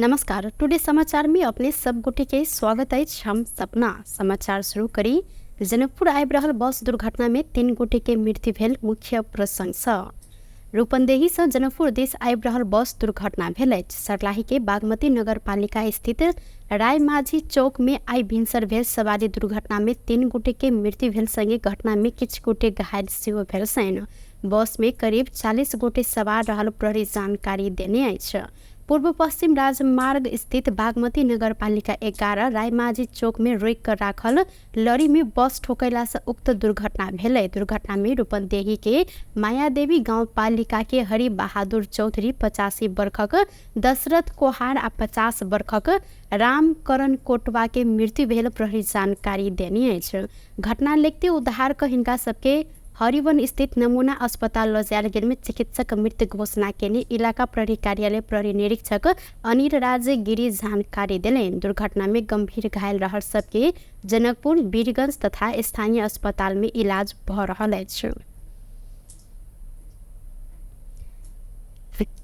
नमस्कार, टुडे समाचार में अपने सब गोटे के स्वागत अछि। हम सपना समाचार शुरू करी। जनकपुर आबि रहल बस दुर्घटना में 3 गोटे के मृत्यु भेल मुख्य प्रसंग सँ। रूपन्देही से जनकपुर दिस आबि रहल बस दुर्घटना भेल अछि। सर्लाही के बागमती नगरपालिका स्थित रायमाझी चौक में आइ भिनसर भेल सवारी दुर्घटना में 3 गोटे के मृत्यु भेल संगे घटना में किछु गोटे घायल सेहो भेल छनि। बस में करीब 40 गोटे सवार रहल प्रहरी जानकारी देने अछि। पूर्व पश्चिम राजमार्ग स्थित बागमती नगरपालिका 11 रायमाझी चौक में रोकि कर राखल लड़ी में बस ठोकैला से उक्त दुर्घटना भेलै। दुर्घटना में रूपन्देही के मायादेवी गाउँपालिका के हरि बहादुर चौधरी 85 वर्षक, दशरथ कोहार आ 50 वर्षक रामकरण कोटवा के मृत्यु भेल प्रहरी जानकारी देने अछि। घटना लेखते उद्धार क हिनका सबके हरिवन स्थित नमूना अस्पताल लऽ जायल गेल में चिकित्सक मृत्यु घोषणा केने इलाका प्रहरी कार्यालय प्रहरी निरीक्षक अनिल राज गिरी जानकारी देलनि। दुर्घटना में गंभीर घायल रहल सबके जनकपुर, वीरगंज तथा स्थानीय अस्पताल में इलाज भऽ रहल अछि।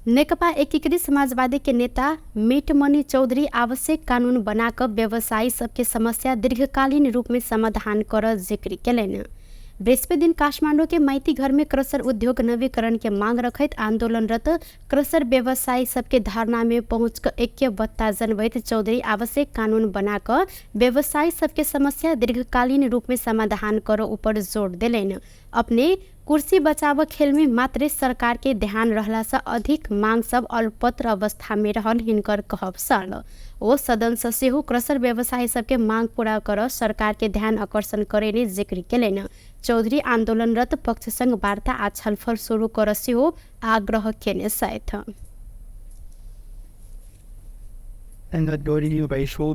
नेकपा एकीकृत समाजवादी के नेता मेटमणि चौधरी आवश्यक कानून बनाकर व्यवसायी सबके समस्या दीर्घकालीन रूप में समाधान कर जिक्र केलनि। बृहस्पति दिन काठमांडू के माइती घर में क्रसर उद्योग नवीकरण के मांग रखैत आंदोलनरत क्रसर व्यवसायी सबके धरना में पहुँच कर ऐक्यबद्धता जनबैत चौधरी आवश्यक कानून बनाकर व्यवसायी सबके समस्या दीर्घकालीन रूप में समाधान करो ऊपर जोर देलनि। अपने कुर्सी बचाव खेल में मात्रे सरकार के ध्यान रहला से अधिक मांग सब अल्पत्र अवस्था में रहल हिनकर कहब छल। ओ सदन से सेहो क्रसर व्यवसायी सबके मांग पूरा कर सरकार के ध्यान आकर्षण करेने जिक्र केलनि। चौधरी आंदोलनरत पक्ष संग वार्ता आ छलफल शुरू कर सेहो आग्रह केने छथि।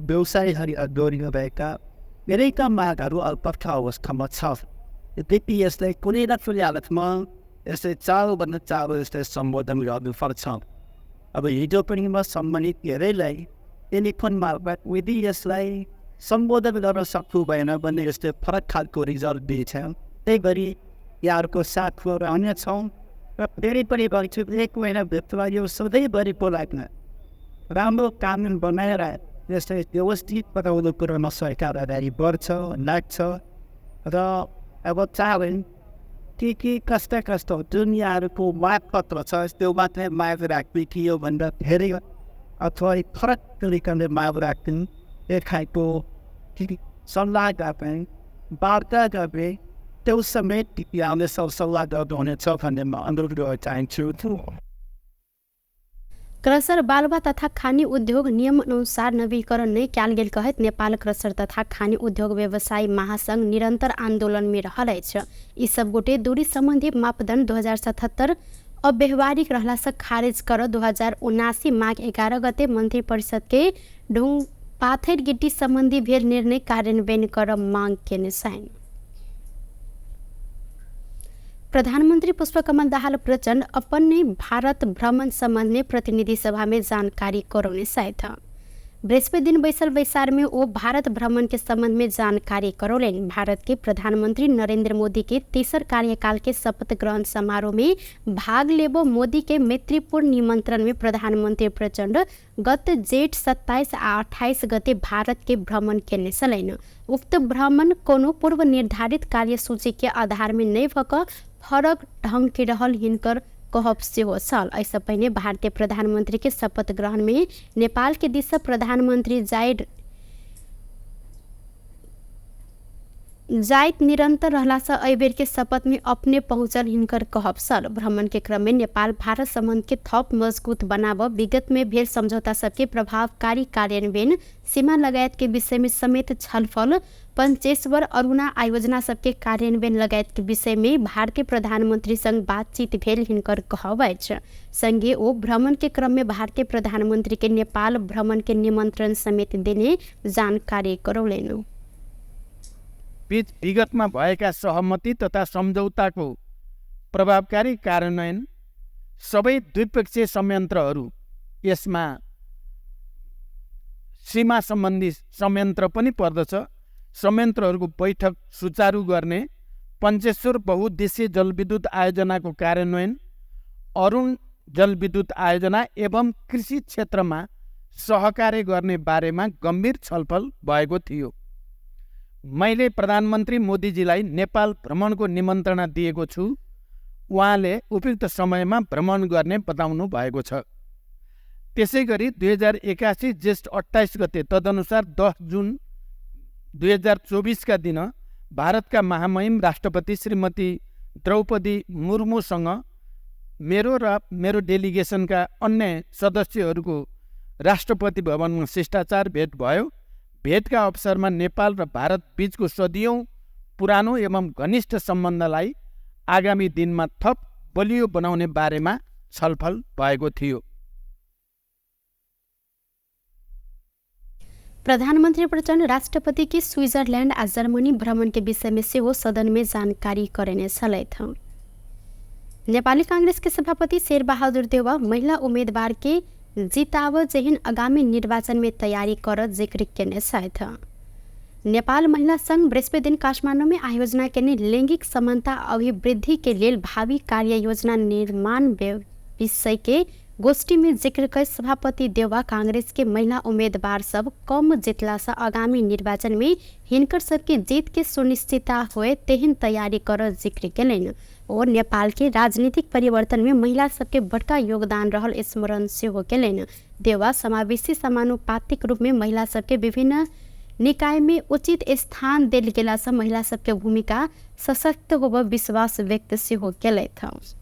व्यवसायीहरू धेरैका मागहरू अल्पत्र अवस्थामा छ। यद्यपि यसलाई कुनै न कुनै हालतमा यसलाई चाँडोभन्दा चाँडो यसलाई सम्बोधन गर्नुपर्छ। अब हिजो पनि म सम्बन्धित धेरैलाई टेलिफोन मार्फत यदि यसलाई सम्बोधन गर्न सक्नु भएन भने यसले फरक खालको रिजल्ट दिन्छ। त्यही गरी यहाँहरूको साथमा रहनेछौँ र फेरि पनि भन्छु, 1 महिनाभित्र यो सधैँभरिको लागि राम्रो कानुन बनाएर यसलाई व्यवस्थित बनाउने कुरोमा सरकार अगाडि बढ्छ लाग्छ। र अब चाँडै के कस्ता कस्ता जुन यहाँहरूको मागपत्र छ त्यो मात्रै माग राख्ने कि योभन्दा धेरै अथवा फरक तरिकाले माग राख्ने एक खालको सल्लाह गर्ने वार्ता गर्ने त्यो समेत यहाँले सल्लाह गर्नुहुनेछ भन्ने म अनुरोध गर्न चाहन्छु। क्रसर बालुवा तथा खानी उद्योग नियम अनुसार नवीकरण नै कयल गेल कहैत नेपाल क्रसर तथा खानी उद्योग व्यवसायी महासंघ निरंतर आंदोलन में रहल अछि। ई सब गोटे दूरी संबंधी मापदंड 2077 अव्यवहारिक रहला से खारिज कर 2079 माघ 11 गते मंत्री परिषद के ढुंग पाथर गिट्टी संबंधी भेल निर्णय कार्यान्वयन कर मांग केने छनि। प्रधानमंत्री पुष्पकमल दाहाल प्रचण्ड अपन भारत भ्रमण संबंध में प्रतिनिधि सभा में जानकारी करौने छथि। बृहस्पति दिन बैसल बैसार में ओ भारत भ्रमण के संबंध में जानकारी करौलनि। भारत के प्रधानमंत्री नरेंद्र मोदी के तेसर कार्यकाल के शपथ ग्रहण समारोह में भाग लेबो मोदी के मैत्रीपूर्ण निमंत्रण में प्रधानमंत्री प्रचण्ड गत जेठ 27 आ 28 गते भारत के भ्रमण केने छलनि। उक्त भ्रमण कोनो पूर्व निर्धारित कार्यसूची के आधार में नहि भऽ कऽ फरक ढंग के रहल हिनकर कहब सेहो छल। एहिसँ पहिने भारतीय प्रधानमंत्री के शपथ ग्रहण में नेपाल के दिस से प्रधानमंत्री जाइत निरंतर रहला से एहि बेर के शपथ में अपने पहुँचल हिनकर कहब छल। भ्रमण के क्रम में नेपाल भारत संबंध के थप मजबूत बनाब, विगत में भेल समझौता सबके प्रभावकारी कार्यान्वयन, सीमा लगायत के विषय में समेत छलफल, पंचेश्वर अरुणा आयोजना सबके कार्यान्वयन लगायत के विषय में भारतीय प्रधानमंत्री संग बातचीत भेल हिनकर कहब अछि। संगे ओ भ्रमण के क्रम में भारतीय प्रधानमंत्री के नेपाल भ्रमण के निमंत्रण समेत देने जानकारी करौलनि। बीच विगतमा भएका सहमति तथा सम्झौताको प्रभावकारी कार्यान्वयन, सबै द्विपक्षीय संयन्त्रहरू, यसमा सीमा सम्बन्धी संयन्त्र पनि पर्दछ, संयन्त्रहरूको बैठक सुचारू गर्ने, पञ्चेश्वर बहुउद्देशीय जलविद्युत आयोजनाको कार्यान्वयन, अरुण जलविद्युत आयोजना एवं कृषि क्षेत्रमा सहकार्य गर्ने बारेमा गम्भीर छलफल भएको थियो। मैले प्रधानमन्त्री मोदीजीलाई नेपाल भ्रमणको निमन्त्रणा दिएको छु। उहाँले उपयुक्त समयमा भ्रमण गर्ने बताउनु भएको छ। त्यसैगरी 2081 ज्येष्ठ 28 गते तदनुसार 10 जुन 2024 का दिन भारतका महामहिम राष्ट्रपति श्रीमती द्रौपदी मुर्मूसँग मेरो र मेरो डेलिगेसनका अन्य सदस्यहरूको राष्ट्रपति भवनमा शिष्टाचार भेट भयो। भेटका अवसरमा नेपाल र भारत बीचको सदियौं पुरानो एवं घनिष्ठ सम्बन्धलाई आगामी दिनमा थप बलियो बनाउने बारेमा छलफल भएको थियो। प्रधानमन्त्री प्रचण्ड राष्ट्रपति के स्विट्जरल्यान्ड आ जर्मनी भ्रमण के विषय में सेहो सदन में जानकारी करेने छलथि। नेपाली कांग्रेस के सभापति शेरबहादुर देउवा महिला उम्मेदवार के जिताव जेहन आगामी निर्वाचन में तैयारी कर जिक्र केने छथि। नेपाल महिला संघ बृहस्पति दिन काठमाडौँ में आयोजना केने लैंगिक समानता अभिवृद्धि के लेल भावी कार्य योजना निर्माण विषय के गोष्ठी में जिक्र कर सभापति देउवा कांग्रेस के महिला उम्मीदवार सब कम जितला से आगामी निर्वाचन में हिनकर सबके जीत के सुनिश्चितता होए तेहन तैयारी कर जिक्र केलनि। और नेपाल के राजनीतिक परिवर्तन में महिला सबके बड़का योगदान रहल स्मरण सेहो केलनि। देउवा समावेशी समानुपातिक रूप में महिला सबके विभिन्न निकाय में उचित स्थान देल गेला से महिला सबके भूमिका सशक्त होब विश्वास व्यक्त सेहो केलथि।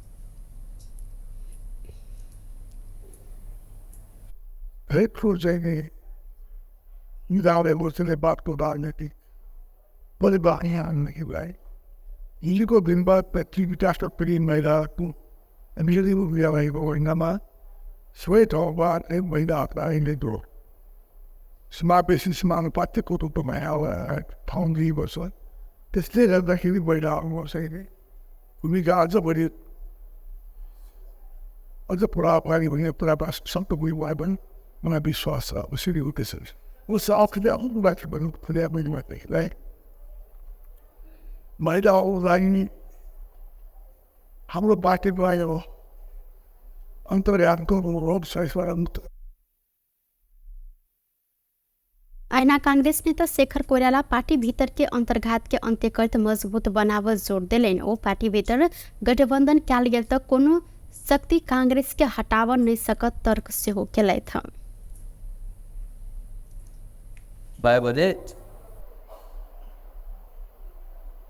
त्यसले गर्दाखेरि महिलाहरूको चाहिँ भूमिका अझ बढी अझ प्रभावकारी हुने प्रभाव भयो भने मलाई विश्वास छ उसरी हुँदैछ। महिलाहरूलाई हाम्रो पार्टीको यो अन्तर्यामको रोग छ। ऐना कांग्रेस नेता शेखर कोइराला पार्टी भीतर के अंतर्घात के अंत्य करत मजबूत बनाव जोड़ देलनि। ओ पार्टी भीतर गठबंधन कयल गेल त कोनो शक्ति कांग्रेस के हटाव नहीं सकत तर्क सेहो केलथि। भयो भने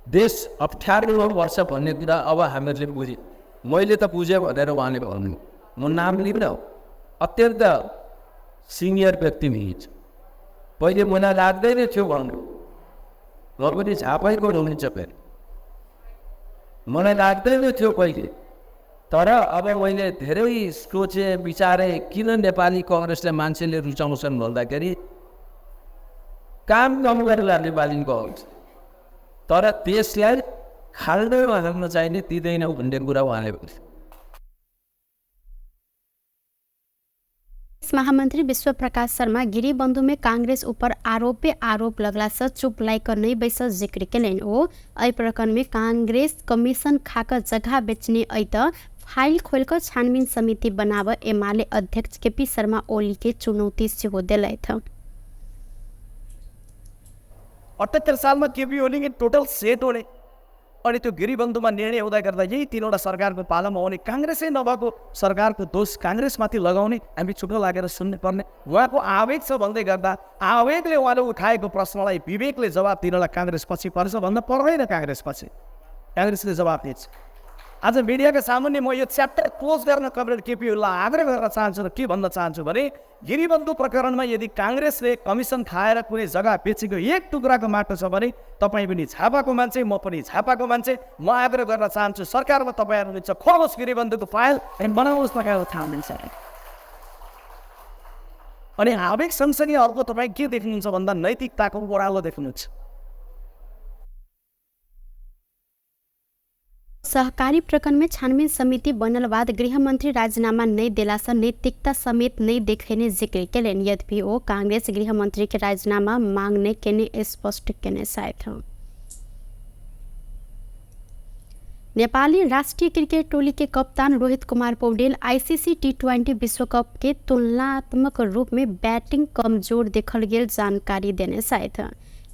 देश अप्ठ्यारो पर्छ भन्ने कुरा अब हामीहरूले बुझ्यौँ। मैले त बुझेँ भनेर उहाँले भन्नु, म नाम लिन्न, अत्यन्त सिनियर व्यक्ति हुनुहुन्छ। पहिले मलाई लाग्दैन थियो भन्नु, म पनि झापैको हुनुहुन्छ फेरि, मलाई लाग्दैन थियो पहिले। तर अब मैले धेरै सोचेँ विचारेँ किन नेपाली कङ्ग्रेसलाई मान्छेले रुचाउँछन् भन्दाखेरि काम कम गरेर नेपाली कङ्ग्रेस, तर देशलाई खाल्डोमा हाल्न चाहिने दिँदैन भन्ने कुरा उहाँले भन्नु। महामंत्री विश्व प्रकाश शर्मा गिरिबंधु में कांग्रेस ऊपर आरोपे आरोप लगला से चुप लाइक नहीं बैस जिक्र केलनि। ओ एहि प्रकरण में कांग्रेस कमीशन खाकर जगह बेचने अइ त फाइल खोलकर छानबीन समिति बनाव एमाले अध्यक्ष केपी शर्मा ओली के चुनौती सेहो देलथि। 78 सालमा केपी ओलीले टोटल सेट हुने अनि त्यो गिरिबन्धुमा निर्णय हुँदै गर्दा यही तीनवटा सरकारको पालामा आउने काङ्ग्रेसै नभएको सरकारको दोष काङ्ग्रेसमाथि लगाउने हामी छुटो लागेर सुन्नुपर्ने। उहाँको आवेग छ भन्दै गर्दा आवेगले उहाँले उठाएको प्रश्नलाई विवेकले जवाब दिनलाई काङ्ग्रेस पछि पर्छ भन्दा पर्दैन। काङ्ग्रेस पछि काङ्ग्रेसले जवाब दिन्छ। आज मिडियाको सामुन्ने म यो च्याप्टर क्लोज गर्न कमरेड केपी ओलीलाई आग्रह गर्न चाहन्छु र के भन्न चाहन्छु भने गिरिबन्धु प्रकरणमा यदि काङ्ग्रेसले कमिसन खाएर कुनै जग्गा बेचेको एक टुक्राको माटो छ भने तपाईँ पनि झापाको मान्छे, म पनि झापाको मान्छे, म आग्रह गर्न चाहन्छु सरकारमा तपाईँहरू हुनुहुन्छ, खोल्नुहोस् गिरिबन्धुको फाइल अनि बनाउनुहोस् तपाईँहरू थाहा हुन्छ। अनि आवेग सँगसँगै अर्को तपाईँ के देख्नुहुन्छ भन्दा नैतिकताको ओह्रालो देख्नुहुन्छ। सहकारी प्रकरण में छानबीन समिति बनल बाद गृहमंत्री राजीनामा नहीं देला से नैतिकता समेत नहीं देखेने जिक्र केलनि। यद्यपि ओ कांग्रेस गृहमंत्री के राजीनामा मांग नहीं केने स्पष्ट केने छथि। नेपाली राष्ट्रिय क्रिकेट टोली के कप्तान रोहित कुमार पौडेल आईसीसी टी20 विश्वकप के तुलनात्मक रूप में बैटिंग कमजोर देखल गेल जानकारी देने छथि।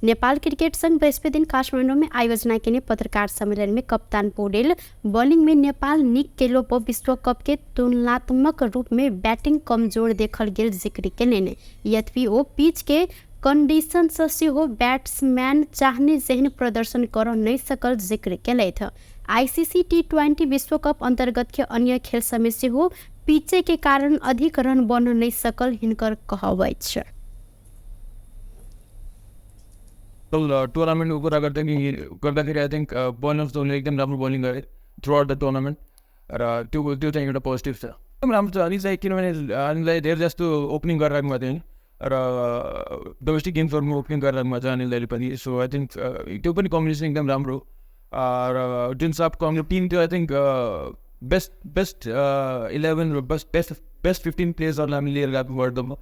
नेपाल क्रिकेट संघ बृहस्पति दिन काठमाडौँ में आयोजना केने पत्रकार सम्मेलन में कप्तान पौडेल बॉलिंग में नेपाल निक केलो पर विश्वकप के तुलनात्मक रूप में बैटिंग कमजोर देखल गेल जिक्र केलनि। यद्यपि ओ पिच के कंडीशन से सेहो बैट्समैन चाहने जेहन प्रदर्शन कर नहीं सकल जिक्र केलथि। आईसीसी टी20 विश्वकप अंतर्गत के अन्य खेल समय सेहो पिचे के कारण अधिक रन बन नहीं सकल हिनकर कहब अछि। टुर्नामेन्टको कुरा गर्दाखेरि I think बलर्सले एकदम राम्रो बलिङ गरे थ्रु आउट the tournament र त्यो त्यो चाहिँ एउटा पोजिटिभ छ। एकदम राम्रो छ। अनि चाहिँ किनभने अनिललाई धेरै जस्तो ओपनिङ गरिराख्नु भएको थियो र डोमेस्टिक गेम्सहरूमा ओपनिङ गरिराख्नु भएको छ अनिल दाइले पनि। सो I think त्यो पनि कम्बिनेसन एकदम राम्रो र जुन साहबको हाम्रो टिम थियो I think best best 11 र बेस्ट बेस्ट बेस्ट 15 प्लेयर्सहरूलाई हामी लिएर गएको वर्ल्ड कपमा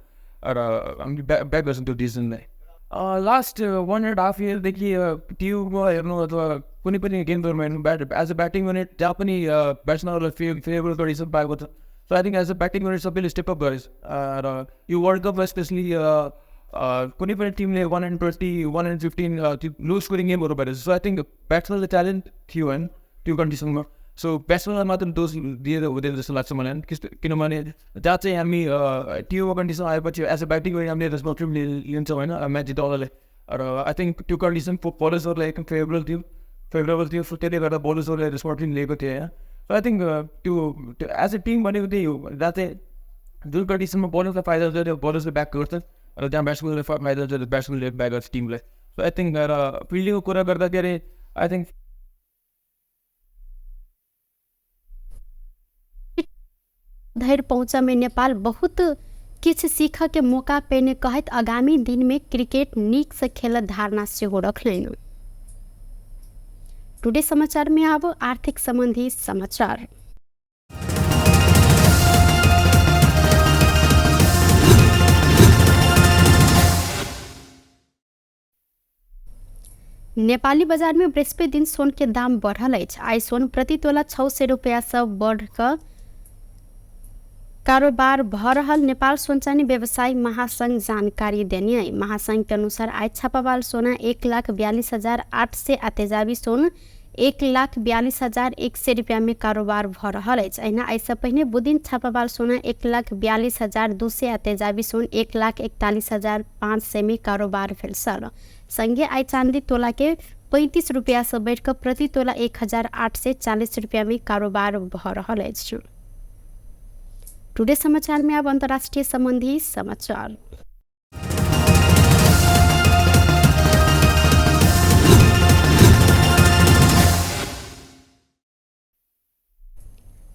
र हामी ब्याक गर्छौँ त्यो डिसिजनलाई। लास्ट 1.5 इयरदेखि टियुमा हेर्नु अथवा कुनै पनि गेम्सहरूमा हेर्नु एज अ ब्याटिङ युनिट जहाँ पनि ब्याट्सम्यानहरूलाई फेभरेबल कन्डिसन पाएको छ। So I think as a batting unit सबैले स्टेप अप गरेछ र यो वर्ल्ड कपमा स्पेसली कुनै पनि टिमले 120, 115 त्यो लो स्कोरिङ गेमहरू भइरहेछ। सो I think ब्याट्सम्यानलाई ट्यालेन्ट थियो होइन त्यो कन्डिसनमा। सो ब्याट्सम्यानलाई मात्र दोष दिएर हुँदैन जस्तो लाग्छ मलाई, किनभने जहाँ चाहिँ हामी टियुको कन्डिसन आएपछि एज अ ब्याटिङ युनिट हामीले रेस्पोन्सिबिलिटी लिन्छौँ होइन म्याच जिताउनलाई र I think त्यो कन्डिसन बलर्सहरूलाई एकदम फेभरेबल थियो। सो त्यसले गर्दा बलर्सहरूले रेस्पोन्सिबिलिटी लिएको थियो होइन। सो I think त्यो एज अ टिम भनेको त्यही हो, जहाँ चाहिँ जुन कन्डिसनमा बलर्सलाई फाइदा हुन्छ त्यो बलर्सले ब्याक गर्छ र जहाँ ब्याट्सम्यानलाई फाइदा हुन्छ त्यो ब्याट्सम्यानले ब्याक गर्छ टिमलाई। सो I think र फिल्डिङको कुरा गर्दाखेरि I think धैर्य पहुँचा में नेपाल बहुत किछ सीख के मौका पेने कहत आगामी दिन में क्रिकेट नीक से खेल धारणा सेहो रखलनि। टुडे समाचार में अब आर्थिक संबंधी समाचार। नेपाली बाजार में बृहस्पति दिन सोन के दाम बढ़ल अछि। आइ सोन प्रति तोला 600 रुपया से बढ़ कऽ कारोबार भ रहल नेपाल सोन चानी व्यवसायी महासंघ जानकारी देने है। महासंघ के अनुसार आइ छापावाल सोना 1,42,800 आ तेजाबी सोन 1,42,100 रुपया में कारोबार भ रहल अछि। एहिना एहिसँ पहिने बुधदिन छापावाल सोना 1,42,200 आ तेजाबी सोन 1,41,500 में कारोबार भेल छल। संगे आइ चांदी तोला के 35 रुपया से बढ़ि कऽ प्रति तोला 1,840 रुपया में कारोबार भ रहल अछि। टुडे समाचार में अब अंतर्राष्ट्रीय संबंधी समाचार।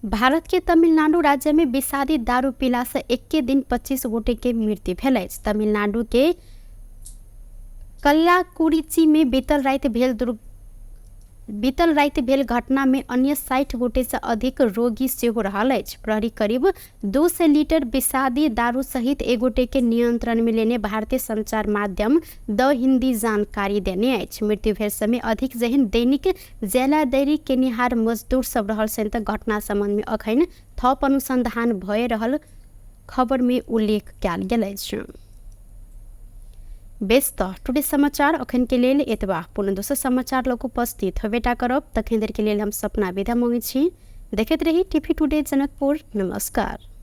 भारत के तमिलनाडु राज्य में विषादी दारू पीला से एके दिन 25 गोटे के मृत्यु भेल अछि। तमिलनाडु के कल्लाकुरिची में बीतल राति भेल घटना में अन्य 60 गोटे से अधिक रोगी सेहो रहल अछि। प्रहरी करीब 200 लीटर विषादी दारू सहित एक गोटे के नियंत्रण में लेने भारतीय संचार माध्यम द हिंदी जानकारी देने अछि। मृत्यु भेल समय अधिक जेहन दैनिक जेलादैरी केनिहार मजदूर सब रहल छनि त घटना संबंध में अखन थप अनुसंधान भए रहल खबर में उल्लेख कयल गेल अछि। बेस त टुडे समाचार अखन के लेल एतबा। पुनः दोसर समाचार लग उपस्थित होबेटा करब, तखन देर के लेल हम सपना विदा मांगै छी। देखैत रही टीवी टुडे जनकपुर। नमस्कार।